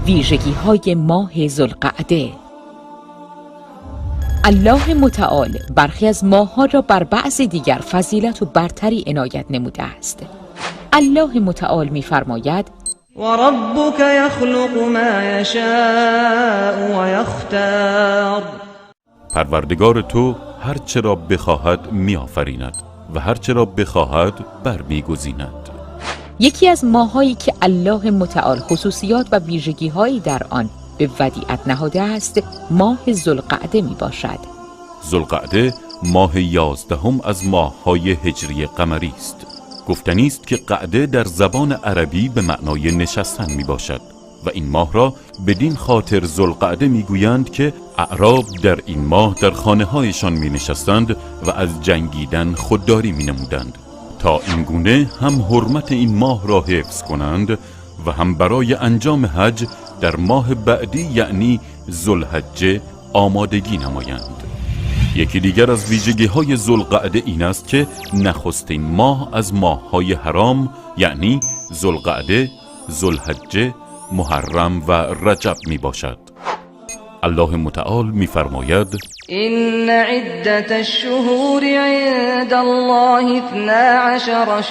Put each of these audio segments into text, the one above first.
ویژگی های ماه ذوالقعده. الله متعال برخی از ماه‌ها را بر بعض دیگر فضیلت و برتری عنایت نموده است. الله متعال می‌فرماید: و ربک یخلق ما یشاء و یختار. پروردگار تو هر چه را بخواهد می‌آفریند و هر چه را بخواهد برمی‌گزیند. یکی از ماهایی که الله متعال خصوصیات و ویژگی‌هایی در آن به ودیعت نهاده است، ماه ذوالقعده می باشد. ذوالقعده ماه 11 از ماه‌های هجری قمری است. گفتنی است که قعده در زبان عربی به معنای نشستن می باشد و این ماه را بدین خاطر ذوالقعده می گویند که اعراب در این ماه در خانه هایشان می نشستند و از جنگیدن خودداری می نمودند تا این گونه هم حرمت این ماه را حفظ کنند و هم برای انجام حج در ماه بعدی یعنی ذوالحجه آمادگی نمایند. یکی دیگر از ویژگی‌های ذوالقعده این است که نخستین ماه از ماه‌های حرام یعنی ذوالقعده، ذوالحجه، محرم و رجب می باشد. الله متعال می فرماید: إن عدة الشهور عند الله 12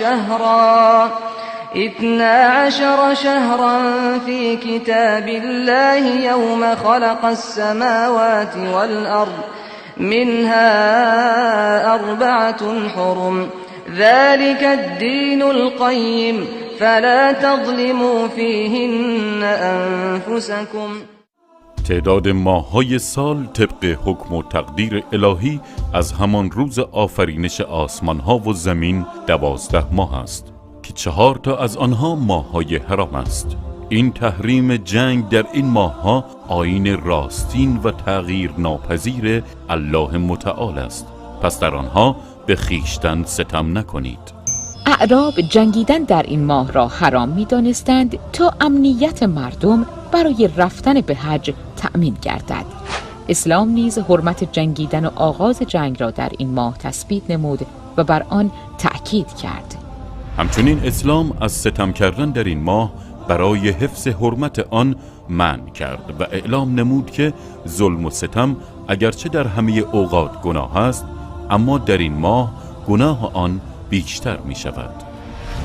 شهرا في كتاب الله يوم خلق السماوات والأرض منها 4 حرم ذلك الدين القيم فلا تظلموا فيهن أنفسكم. تعداد ماه‌های سال طبق حکم و تقدیر الهی از همان روز آفرینش آسمان‌ها و زمین 12 ماه است که 4 تا از آنها ماه‌های حرام است. این تحریم جنگ در این ماه‌ها آیین راستین و تغییر ناپذیر الله متعال است. پس در آنها به خویشتن ستم نکنید. اعراب جنگیدن در این ماه را حرام می‌دانستند تا امنیت مردم برای رفتن به حج تأمین گردد. اسلام نیز حرمت جنگیدن و آغاز جنگ را در این ماه تثبیت نمود و بر آن تأکید کرد. همچنین اسلام از ستم کردن در این ماه برای حفظ حرمت آن منع کرد و اعلام نمود که ظلم و ستم اگرچه در همه اوقات گناه است، اما در این ماه گناه آن بیشتر می شود.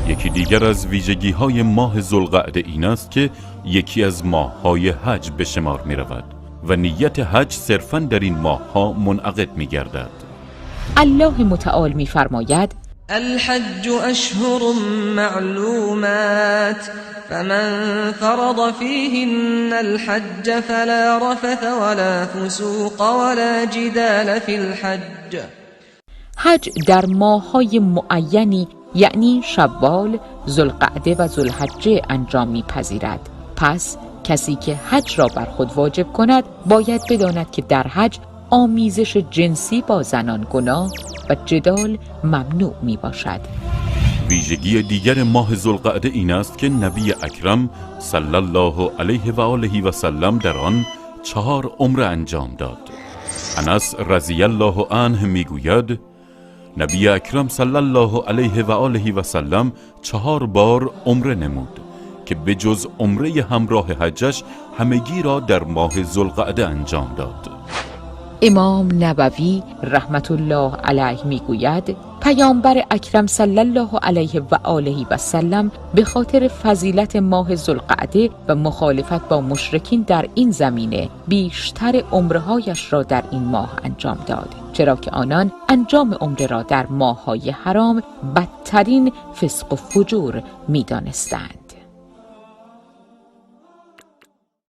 یکی دیگر از ویژگی های ماه ذوالقعده این است که یکی از ماه‌های حج به شمار می رود و نیت حج صرفاً در این ماه‌ها منعقد می گردد. الله متعال می فرماید: الحج أشهر معلومات فمن فرض فيهن الحج فلا رفث ولا فسوق ولا جدال في الحج. حج در ماه‌های معینی یعنی شوال، ذوالقعده و ذوالحجه انجام می‌پذیرد. پس کسی که حج را بر خود واجب کند باید بداند که در حج آمیزش جنسی با زنان گناه و جدال ممنوع می باشد. ویژگی دیگر ماه ذوالقعده این است که نبی اکرم صلی الله علیه و آله و سلم در آن 4 عمره انجام داد. انس رضی الله عنه میگوید: نبی اکرم صلی الله علیه و آله و سلم 4 بار عمره نمود که به جز عمره همراه حجش همگی را در ماه ذوالقعده انجام داد. امام نووی رحمت الله علیه میگوید: پیامبر اکرم صلی الله علیه و آله و سلم به خاطر فضیلت ماه ذوالقعده و مخالفت با مشرکین در این زمینه بیشتر عمرهایش را در این ماه انجام داد، چرا که آنان انجام عمره را در ماه‌های حرام بدترین فسق و فجور می‌دانستند.